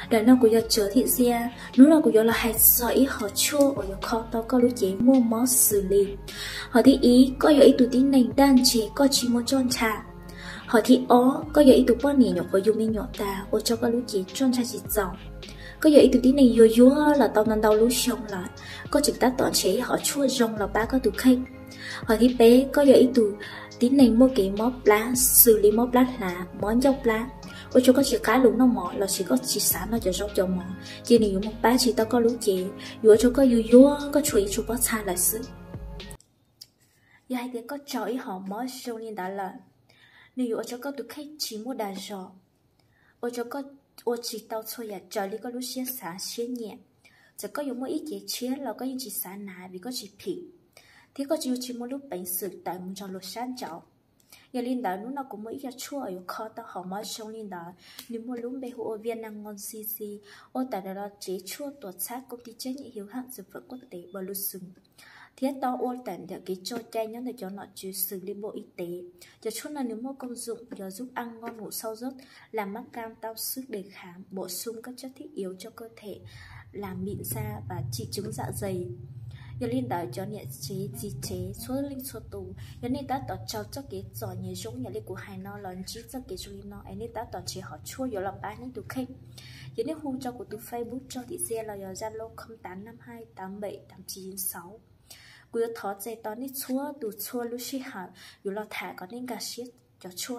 Ntawm no kuv yog Tsawv Thim Xia. Hnub no kuv yuav los hais txog ib hom tshuaj uas yuav kho tau koj lub cev muaj mob xws li: Hom thib ib, koj yog ib tug tib neeg daj ntseg, koj tsis muaj roj ntsha. Hom thib ob, koj yog ib tug poj niam nyuam qhuav yug me nyuam tas ua rau koj lub cev roj ntsha tsis txaus. Koj yog ib tug tib neeg yuag yuag los tau ntau ntau lub xyoo lawm, koj tseem tab tom nrhiav ib hom tshuaj zoo los pab koj tus kheej. Hom thib peb, koj yog ib tug tib neeg muaj kev mob plab xws li mob plab hlav, mob ncauj plab, ua rau koj tsis qab lus noj mov lossis koj tsis xav noj cov zaub cov mov, ces nws yuav mus pab tsis tau koj lub cev, yuav ua rau koj yuag yuag, koj tshuav yuav tshuav pob txha lawm xwb. Yog hais tias koj raug ib hom mob zoo li ntawd lawm, nws yuav ua rau koj tus kheej tsis muaj dag zog, ua rau koj ua tsis tau txhua yam raws li koj lub siab xav siab nyiam. Txawm koj yuav muaj ib cev tshiab los koj yeej tsis xav hnav vim koj tsis phim, thiab koj tsis yuav tsis muaj lub peev xwm tawm mus nrog luag sab nraud. Yog li ntawd, hnub no kuv muaj ib co tshuaj yuav kho tau hom mob zoo li ntawd. Nws muaj lub npe hu ua Viêm năng ngón di di, ua tawm ntawm lub tsev tshuaj tuam txhab công ty trách nhiệm hữu hạn dược phẩm quốc tế Bờ Lù Sừng, thiab tau ua tawm ntawm kev tso cai nyob ntawm cov nom tswv xws li Bộ Y tế. Cov tshuaj no nws muaj công dụng, yog giúp ăn ngon ngủ sâu giấc, làm mát căng tăng sức đề kháng, bổ sung các chất thiết yếu cho cơ thể, làm mịn da và trị chứng dạ dày. Yog li ntawd, cov niam tsev txiv tsev txhua leej txhua tus, yog nej tab tom raug txoj kev txom nyem zoo yam li kuv hais no los ntsib txoj kev zoo li no es nej tab tom nrhiav hom tshuaj yuav los pab nej tus kheej, ces nej hu rau kuv tus Facebook Tsawv Thim Xia los yog Zalo không tám năm hai tám bảy tám chín chín sáu. Kuv yuav thov txais tos nej txhua tus txhua lub sij hawm yuav los tham kom nej nkag siab cov tshuaj.